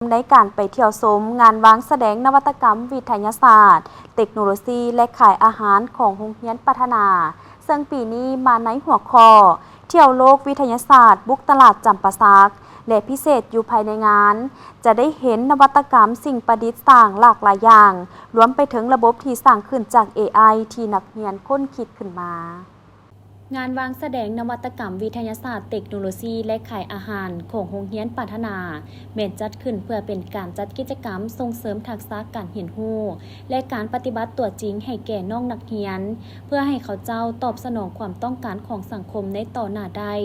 ໃນການໄປທ່ຽວຊົມງານວາງສະແດງນະວັດຕະກຳວິທະຍາສາດ, ເຕັກໂນໂລຊີ ແລະ ຂາຍອາຫານຂອງໂຮງຮຽນປາຖະໜາ, ເຊິ່ງປີນີ້ມາໃນຫົວຂໍ້ ທ່ຽວໂລກວິທະຍາສາດ ບຸກຕະຫຼາດຈຳປາສັກ ແລະ ພິເສດຢູ່ພາຍໃນງານ ຈະໄດ້ເຫັນນະວັດຕະກຳສິ່ງປະດິດສ້າງຫຼາກຫຼາຍຢ່າງ, ລວມໄປເຖິງລະບົບທີ່ສ້າງຂຶ້ນຈາກເອໄອທີ່ນັກຮຽນຄົ້ນຄິດຂຶ້ນມາ. ງານວາງສະແດງນະວັດຕະກຳວິທະຍາສາດ, ເຕັກໂນໂລຊີ ແລະ ຂາຍອາຫານຂອງໂຮງຮຽນປາຖະໜາ ແມ່ນຈັດຂຶ້ນເພື່ອເປັນການຈັດກິດຈະກຳສົ່ງເສີມທັກສະການຮຽນຮູ້ ແລະ ການປະຕິບັດຕົວຈິງໃຫ້ແກ່ນ້ອງນັກຮຽນ ເພື່ອໃຫ້ເຂົາເຈົ້າຕອບສະໜອງຄວາມຕ້ອງການຂອງສັງຄົມໃນຕໍ່ໜ້າໄດ້,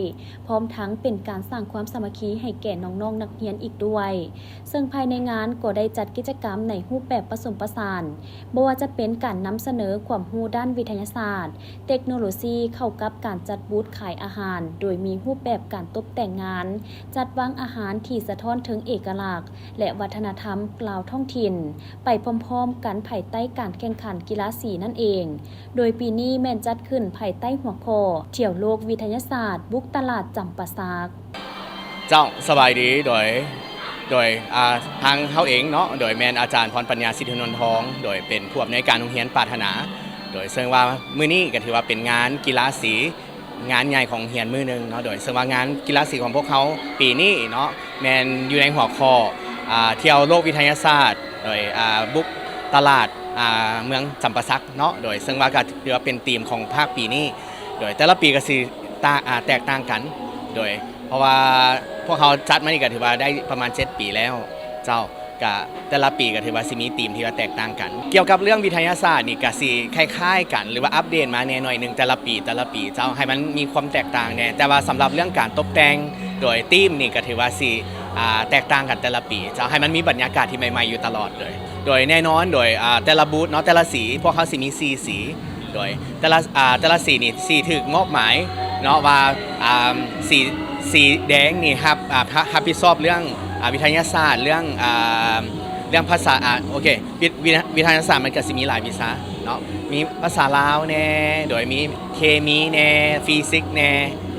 ພ້ອມທັງເປັນການສ້າງຄວາມສາມັກຄີໃຫ້ແກ່ນ້ອງໆນັກຮຽນອີກດ້ວຍ. ເຊິ່ງພາຍໃນງານກໍໄດ້ຈັດກິດຈະກຳໃນຮູບແບບປະສົມປະສານ, ບໍ່ວ່າຈະເປັນການນຳສະເໜີຄວາມຮູ້ດ້ານວິທະຍາສາດ, ເຕັກໂນໂລຊີ ເຂົ້າກັບການຈັດບູດຂາຍອາຫານ, ໂດຍມີຮູບແບບການຕົບແຕ່ງງານ, ຈັດວາງອາຫານທີ່ສະທ້ອນເຖິງເອກະລັກ ແລະ ວັດທະນະທຳລາວທ້ອງຖິ່ນ ໄປພ້ອມໆກັນພາຍໃຕ້ການແຂ່ງຂັນກິລາສີນັ້ນເອງ. ໂດຍປີນີ້ແມ່ນຈັດຂຶ້ນພາຍໃຕ້ຫົວຂໍ້ ທ່ຽວໂລກວິທະຍາສາດ ບຸກຕະຫຼາດຈຳປາສັກ. ເຈົ້າ ສະບາຍດີ ໂດຍ ໂດຍ ອ່າ ທາງເຮົາເອງເນາະ ໂດຍແມ່ນອາຈານ ພອນປັນຍາ ສິດທິນວນທອງ ໂດຍເປັນຜູ້ອຳນວຍການໂຮງຮຽນປາຖະໜາ ໂດຍເຊິ່ງວ່າມື້ນີ້ກໍຖືວ່າເປັນງານກິລາສີ ງານໃຫຍ່ຂອງໂຮງຮຽນມື້ໜຶ່ງເນາະ ໂດຍເຊິ່ງວ່າງານກິລາສີຂອງພວກເຮົາປີນີ້ເນາະ ແມ່ນຢູ່ໃນຫົວຂໍ້ ອ່າ ທ່ຽວໂລກວິທະຍາສາດ ໂດຍ ອ່າ ບຸກຕະຫຼາດ ອ່າ ເມືອງຈຳປາສັກເນາະ ໂດຍເຊິ່ງວ່າກໍຖືວ່າເປັນທີມຂອງພາກປີນີ້ ໂດຍແຕ່ລະປີກໍຊິຕ່າງ ອ່າ ແຕກຕ່າງກັນ ໂດຍ ເພາະວ່າພວກເຮົາຈັດມານີ້ກໍຖືວ່າໄດ້ປະມານເຈັດປີແລ້ວ ເຈົ້າ ກະແຕ່ລະປີກໍຖືວ່າຊິມີທີມທີ່ວ່າແຕກຕ່າງກັນ. ກ່ຽວກັບເລື່ອງວິທະຍາສາດນີ້ກະຊິຄ້າຍໆກັນ ຫຼືວ່າອັບເດດມາແດ່ໜ້ອຍໜຶ່ງ ແຕ່ລະປີ ແຕ່ລະປີ ເຈົ້າ ໃຫ້ມັນມີຄວາມແຕກຕ່າງແດ່. ແຕ່ວ່າສຳລັບເລື່ອງການຕົບແຕ່ງໂດຍທີມນີ້ກະຖືວ່າຊິ ອ່າ ແຕກຕ່າງກັນແຕ່ລະປີ ເຈົ້າ ໃຫ້ມັນມີບັນຍາກາດທີ່ໃໝ່ໆຢູ່ຕະຫຼອດເລີຍ. ໂດຍແນ່ນອນ ໂດຍ ອ່າ ແຕ່ລະບູດເນາະ ແຕ່ລະສີ ພວກເຮົາຊິມີສີ່ສີ ໂດຍແຕ່ລະ ອ່າ ແຕ່ລະສີນີ້ຊິຖືກມອບໝາຍເນາະວ່າ ອ່າ ສີ ສີແດງນີ້ຮັບ ອ່າ ຮັບ ຮັບຜິດຊອບເລື່ອງ ອ່າ ວິທະຍາສາດ ເລື່ອງ ອ່າ ເລື່ອງພາສາ ອ່າ ໂອເຄ ວິ ວິ ວິທະຍາສາດມັນກະຊິມີຫຼາຍວິຊາເນາະ ມີພາສາລາວແດ່ ໂດຍມີເຄມີແດ່ ຟີຊິກແດ່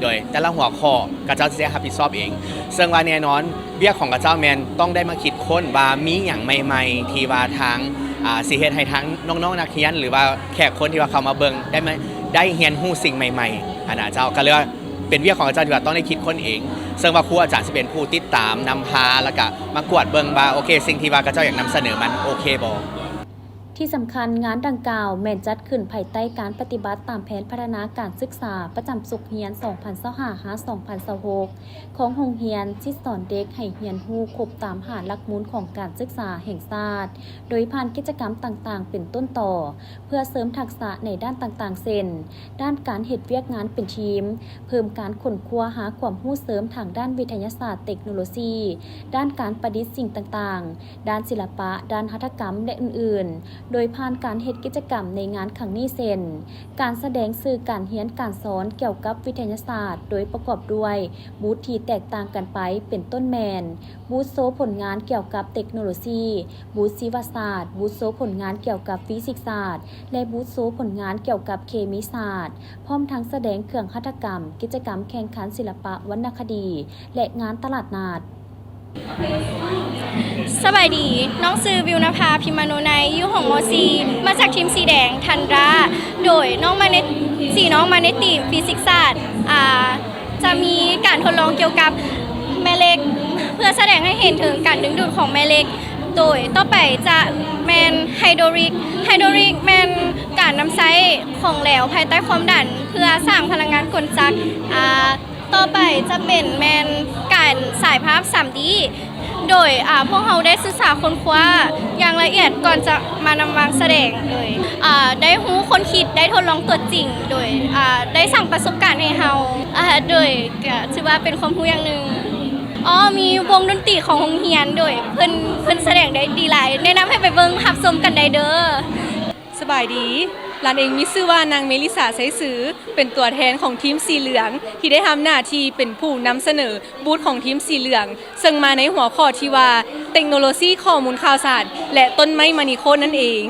ໂດຍແຕ່ລະຫົວຂໍ້ຂະເຈົ້າຊິໄດ້ຮັບຜິດຊອບເອງ ເຊິ່ງວ່າແນ່ນອນ ວຽກຂອງຂະເຈົ້າແມ່ນຕ້ອງໄດ້ມາຄິດຄົ້ນວ່າມີຫຍັງໃໝ່ໆ ທີ່ວ່າທາງ ອ່າ ຊິເຮັດໃຫ້ທາງນ້ອງໆນັກຮຽນ ຫຼືວ່າແຂກຄົນທີ່ວ່າເຂົ້າມາເບິ່ງໄດ້ມາ ໄດ້ຮຽນຮູ້ສິ່ງໃໝ່ໆ ຫັ້ນນະເຈົ້າ. ກໍເລີຍວ່າເປັນວຽກຂອງຂະເຈົ້າທີ່ວ່າຕ້ອງໄດ້ຄິດຄົ້ນເອງ ເຊິ່ງວ່າຄູອາຈານຊິເປັນຜູ້ຕິດຕາມນຳພາ ແລ້ວກະມາກວດເບິ່ງວ່າ ໂອເຄ ສິ່ງທີ່ວ່າຂະເຈົ້າຢາກນຳສະເໜີມັນໂອເຄບໍ່. ທີ່ສຳຄັນ, ງານດັ່ງກ່າວແມ່ນຈັດຂຶ້ນພາຍໃຕ້ການປະຕິບັດຕາມແຜນພັດທະນາການສຶກສາປະຈຳສົກຮຽນ ສອງພັນຊາວຫ້າ ຫາ ສອງພັນຊາວຫົກ ຂອງໂຮງຮຽນ, ຊິດສອນເດັກໃຫ້ຮຽນຮູ້ຄົບຕາມຫ້າຫຼັກມູນຂອງການສຶກສາແຫ່ງຊາດ, ໂດຍຜ່ານກິດຈະກຳຕ່າງໆເປັນຕົ້ນຕໍ ເພື່ອເສີມທັກສະໃນດ້ານຕ່າງໆ ເຊັ່ນ ດ້ານການເຮັດວຽກງານເປັນທີມ, ເພີ່ມການຄົ້ນຄວ້າຫາຄວາມຮູ້ເສີມທາງດ້ານວິທະຍາສາດ, ເຕັກໂນໂລຊີ, ດ້ານການປະດິດສິ່ງຕ່າງໆ, ດ້ານສິລະປະ, ດ້ານຫັດຖະກຳ ແລະ ອື່ນໆ ໂດຍຜ່ານການເຮັດກິດຈະກຳໃນງານຄັ້ງນີ້ ເຊັ່ນ ການສະແດງສື່ການຮຽນການສອນກ່ຽວກັບວິທະຍາສາດ ໂດຍປະກອບດ້ວຍບູດທີ່ແຕກຕ່າງກັນໄປ ເປັນຕົ້ນແມ່ນ ບູດໂຊຜົນງານກ່ຽວກັບເຕັກໂນໂລຊີ, ບູດຊີວະສາດ, ບູດໂຊຜົນງານກ່ຽວກັບຟີຊິກສາດ ແລະ ບູດໂຊຜົນງານກ່ຽວກັບເຄມີສາດ, ພ້ອມທັງສະແດງເຄື່ອງຫັດຖະກຳ, ກິດຈະກຳແຂ່ງຂັນສິລະປະວັນນະຄະດີ ແລະ ງານຕະຫຼາດນັດ. ສະບາຍດີ, ນ້ອງຊື່ ວິວນະພາ ພິມມະໂນໄນ, ຢູ່ຫ້ອງ ມໍສີ່ ມາຈາກທີມສີແດງ ທັນດຣາ ໂດຍນ້ອງມາໃນ ສີນ້ອງມາໃນທີມຟີຊິກສາດ ອ່າ ຈະມີການທົດລອງກ່ຽວກັບແມ່ເຫຼັກ ເພື່ອສະແດງໃຫ້ເຫັນເຖິງການດຶງດູດຂອງແມ່ເຫຼັກ ໂດຍຕໍ່ໄປຈະແມ່ນໄຮໂດຣລິກ ໄຮໂດຣລິກແມ່ນການນຳໃຊ້ຂອງແຫຼວພາຍໃຕ້ຄວາມດັນ ເພື່ອສ້າງພະລັງງານກົນຈັກ ອ່າ ຕໍ່ໄປຈະເປັນແມ່ນການສາຍພາບ ສາມດີ ໂດຍ ອ່າ ພວກເຮົາໄດ້ສຶກສາຄົ້ນຄວ້າຢ່າງລະອຽດກ່ອນຈະມານຳວາງສະແດງເລີຍ ອ່າ ໄດ້ຮູ້ຄົນຄິດ ໄດ້ທົດລອງຕົວຈິງ ໂດຍ ອ່າ ໄດ້ສ້າງປະສົບການໃຫ້ເຮົາ ອ່າ ໂດຍກະຖືວ່າເປັນຄວາມຮູ້ຢ່າງໜຶ່ງ. ອໍ ມີວົງດົນຕີຂອງໂຮງຮຽນ ໂດຍເພິ່ນ ເພິ່ນສະແດງໄດ້ດີຫຼາຍ ແນະນຳໃຫ້ໄປເບິ່ງຮັບຊົມກັນໄດ້ເດີ້. ສະບາຍດີ, ຫຼານເອງມີຊື່ວ່ານາງເມລິສາ ໄຊຊື່ ເປັນຕົວແທນຂອງທີມສີເຫຼືອງ ທີ່ໄດ້ຮັບໜ້າທີ່ເປັນຜູ້ນຳສະເໜີບູດຂອງທີມສີເຫຼືອງ ເຊິ່ງມາໃນຫົວຂໍ້ທີ່ວ່າ ເຕັກໂນໂລຊີຂໍ້ມູນຂ່າວສານ ແລະ ຕົ້ນໄມ້ມະນີໂຄດນັ້ນເອງ.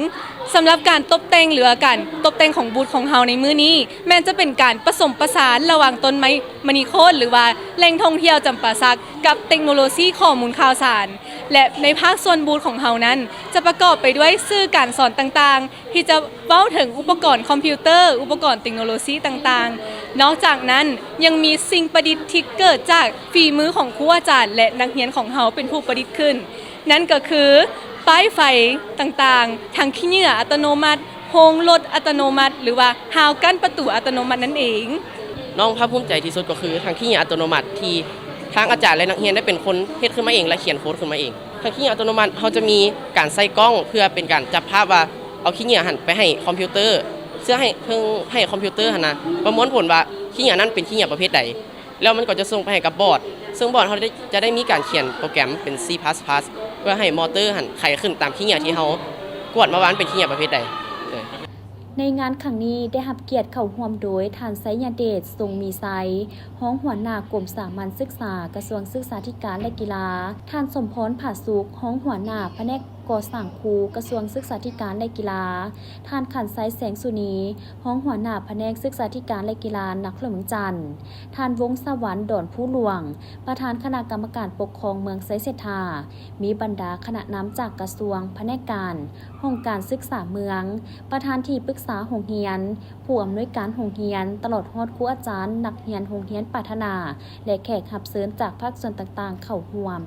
ສຳລັບການຕົບແຕ່ງ ຫຼືວ່າການຕົບແຕ່ງຂອງບູດຂອງເຮົາໃນມື້ນີ້ ແມ່ນຈະເປັນການປະສົມປະສານລະຫວ່າງຕົ້ນໄມ້ມະນີໂຄດ ຫຼືວ່າແຫຼ່ງທ່ອງທ່ຽວຈຳປາສັກ ກັບເຕັກໂນໂລຊີຂໍ້ມູນຂ່າວສານ ແລະ ໃນພາກສ່ວນບູດຂອງເຮົານັ້ນ ຈະປະກອບໄປດ້ວຍສື່ການສອນຕ່າງໆ ທີ່ຈະເວົ້າເຖິງອຸປະກອນຄອມພິວເຕີ, ອຸປະກອນເຕັກໂນໂລຊີຕ່າງໆ. ນອກຈາກນັ້ນ ຍັງມີສິ່ງປະດິດທີ່ເກີດຈາກຝີມືຂອງຄູອາຈານ ແລະ ນັກຮຽນຂອງເຮົາເປັນຜູ້ປະດິດຂຶ້ນ. ນັ້ນກໍຄືປ້າຍໄຟຕ່າງໆ, ຖັງຂີ້ເຫຍື້ອອັດຕະໂນມັດ, ໂຮງລົດອັດຕະໂນມັດ ຫຼືວ່າຮາວກັ້ນປະຕູອັດຕະໂນມັດນັ້ນເອງ. ນ້ອງພາກພູມໃຈທີ່ສຸດກໍຄືຖັງຂີ້ເຫຍື້ອອັດຕະໂນມັດທີ່ທາງອາຈານ ແລະ ນັກຮຽນໄດ້ເປັນຄົນເຮັດຂຶ້ນມາເອງ ແລະ ຂຽນໂຄດຂຶ້ນມາເອງ. ຖັງຂີ້ເຫຍື້ອອັດຕະໂນມັດ ເຮົາຈະມີການໃສ່ກ້ອງເພື່ອເປັນການຈັບພາບວ່າເອົາຂີ້ເຫຍື້ອຫັ້ນໄປໃຫ້ຄອມພິວເຕີ ເພື່ອໃຫ້ ເພື່ອໃຫ້ຄອມພິວເຕີຫັ້ນນະປະມວນຜົນວ່າຂີ້ເຫຍື້ອນັ້ນເປັນຂີ້ເຫຍື້ອປະເພດໃດ. ແລ້ວມັນກໍຈະສົ່ງໄປໃຫ້ກັບບອດ ເຊິ່ງບອດເຮົາໄດ້ ຈະໄດ້ມີການຂຽນໂປຣແກຣມເປັນ C plus plus ເພື່ອໃຫ້ມໍເຕີຫັ້ນໄຂຂຶ້ນຕາມຂີ້ເຫຍື້ອທີ່ເຮົາກວດມາວ່າມັນເປັນຂີ້ເຫຍື້ອປະເພດໃດ. ໃນງານຄັ້ງນີ້ໄດ້ຮັບກຽດເຂົ້າຮ່ວມໂດຍ ທ່ານ ໄຊຍະເດດ ຊົງມີໄຊ ຮອງຫົວໜ້າກົມສາມັນສຶກສາ ກະຊວງສຶກສາທິການ ແລະ ກິລາ, ທ່ານ ສົມພອນ ຜາສຸກ ຮອງຫົວໜ້າພະແນກກໍ່ສ້າງຄູ ກະຊວງສຶກສາທິການ ແລະ ກິລາ, ທ່ານ ຂັນໄຊ ແສງສຸນີ ຮອງຫົວໜ້າພະແນກສຶກສາທິການ ແລະ ກິລາ ນະຄອນຫຼວງວຽງຈັນ, ທ່ານ ວົງສະຫວັນ ດອນພູຫຼວງ ປະທານຄະນະກຳມະການປົກຄອງເມືອງໄຊເສດຖາ, ມີບັນດາຄະນະນຳຈາກກະຊວງ, ພະແນກການ, ຫ້ອງການສຶກສາເມືອງ, ປະທານທີ່ປຶກສາໂຮງຮຽນ, ຜູ້ອຳນວຍການໂຮງຮຽນ, ຕະຫຼອດຮອດຄູອາຈານ, ນັກຮຽນໂຮງຮຽນປາຖະໜາ ແລະ ແຂກຮັບເຊີນຈາກພາກສ່ວນຕ່າງໆເຂົ້າຮ່ວມ.